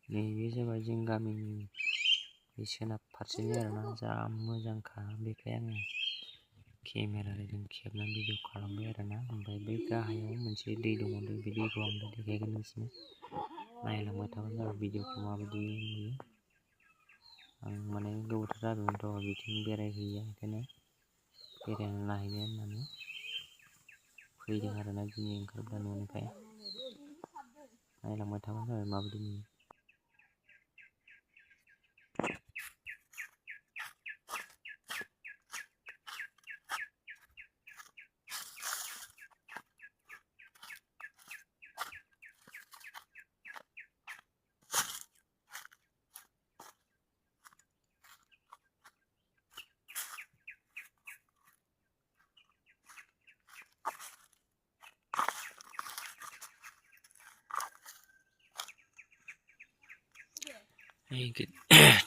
नैबे जाबाय जों गामिनि सोनाब फारसेनि आरोना जा मोजांखा बेखाय आङो केमेराजों खेबनानै भिडिअ खालामबाय आरोना। ओमफ्राय बै गाहायाव मोनसे दै दङ, बे दैखौ आं दा देखायगोन नोंसिनो। नायलांबाय थाबानो जाबाय भिडिअखौ माबायदि नुयो। आं माने गोबावथार जाबायमोनथ' बिथिं बेरायहैया, बेखायनो बेरायना नायहैनो होननानै फैदों आरोना दिनै ओंखारब्ला न'निफ्राय। नायलांबाय थाबानो जाबाय माबायदि नुयो।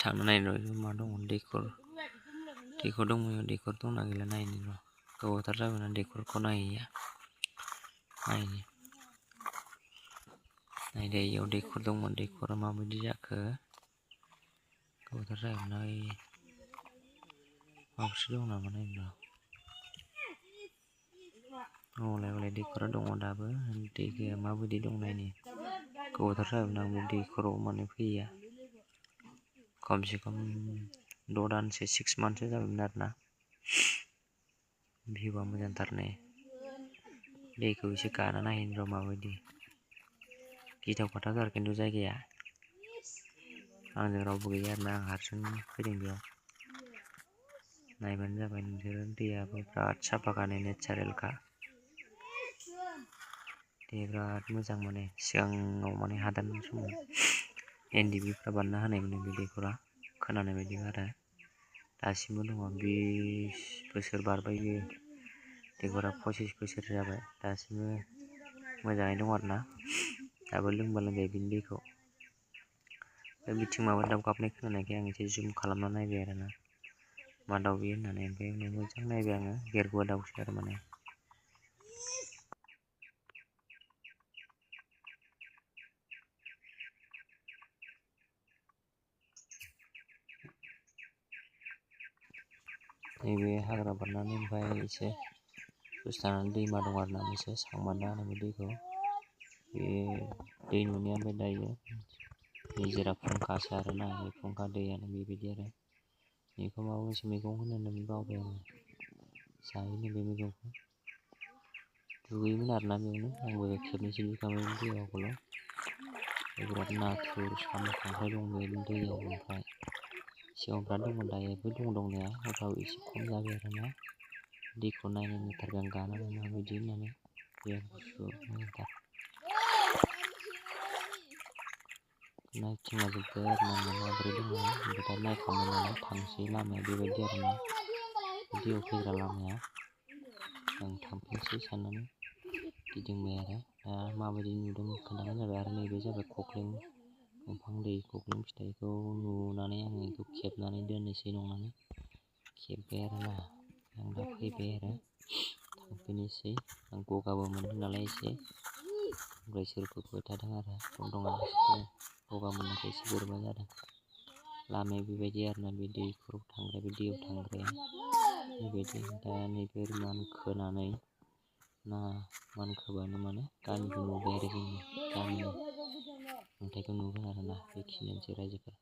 थांना नायनो र' मा दङ, दैखर दंमोन, दैखर दंना गैला नायनो र'। गोबावथार जाबायना दैखरखौ नायहैया। नायदो इयाव दैखर दंमोन, दैखरा माबायदि जाखो गोबावथार जाबायमोन। माबासो दं नामा नायनो र'। हले दैखरा दङ दाबो, दै गैया माबायदि दं नायनि। गोबावथार जाबायमोन आं बे दैखराव माने फैया। खमसे खम 6 दानसो 6 मान्थसो जाबायमोन आरोना। भिउआ मोजांथार नै। दैखौ एसे गाना नायहैनो र' माबायदि। गिथावथावथार खिन्थु जायगाया। आंजों रावबो गैया आरोना, आं हारसिं फैदों बेयाव। नायबानो जाबाय नोंसोरो, दैयाबो बिराद साफाखा नेचारेलखा। दैया बिराद मोजां माने। सिगाङाव माने हादान समाव NDB-फ्रा बानायना होनायमोन बे दैखरा, खोनानाय बायदिबा आरो। दासिमबो दङ, 20 बोसोर बारबाय बेयो। दैखरा 25 बोसोर जाबाय, दासिमबो मोजाङै दं आरोना। दाबो लोंबा लोंजायो बिनि दैखौ। बिथिं माबा दाउ गाबनाय खोनानायखाय आं एसे जुम खालामना नायबाय आरोना, मा दाउ बेयो होननानै। ओमफ्राय उनाव मोजां नायबाय आङो, गेरगुवा दाउसो आरो माने। नैबे हाग्रा बारनानै ओमफ्राय एसे ससे थांनानै दैमा दं आरोना मोनसे, सांबान्दा होनो बे दैखौ। बे दै नुनाया ओमफ्राय दायो निजोरा फुंखासो आरोना, बे फुंखा दैयानो बेबायदि आरो। बेखौ माबा मोनसे मैगं होनोमोन, बावबाय आङो। जायोनो बे मैगंखौ। दुगैयोमोन आरोना बेयावनो, आंबो खेबनैसो दुगैखांबाय दैयावल'। बिराद नाथुर, साम', खांख्राइ दं बे दैयाव। ओमफ्राय सिगाङाव बिराद दंमोन, दायोबो दं दंनाया, अब्लाबो एसे खम जाबाय आरोना। दैखौ नायनो लुबैथारबाय आं गानानै माबायदि होननानै। बिराद गुसु मोजांथार। नायथिंला जोब्बाय आरोना आङो माबोरै दङ। ओमफ्राय दा नायखांबाय नालाय थांसै, लामाया बेबायदि आरोना, दैयाव फैग्रा लामाया। आं थांफिनसै साननानै गिदिंबाय आरो। दा माबायदि नुदों खोन्थाबानो जाबाय। आरो नैबे जाबाय खख्लिं दंफां, दै खख्लिं फिथाइखौ नुनानै आङो बेखौ खेबनानै दोननोसै नंनानै खेबबाय आरोना। आं दा फैबाय आरो, थांफिननोसै। आं गगाबो मोनदों नालाय एसे, ओमफ्राय सोरखौबो थादों आरो गन्थंआ गगा मोननायखाय एसे बोरैबा जादों। लामाया बेबायदि आरोना, बे दैखराव थांग्राया, बे दैयाव थांग्राया बेबायदि। दा नैबे मानखोनानै ना मानखोबानो माने गामिखौ नुबाय आरो, जोंनि गामिनि नुथायखौ नुगोन आरोना। बेखिनियानोसै रायजोफोर।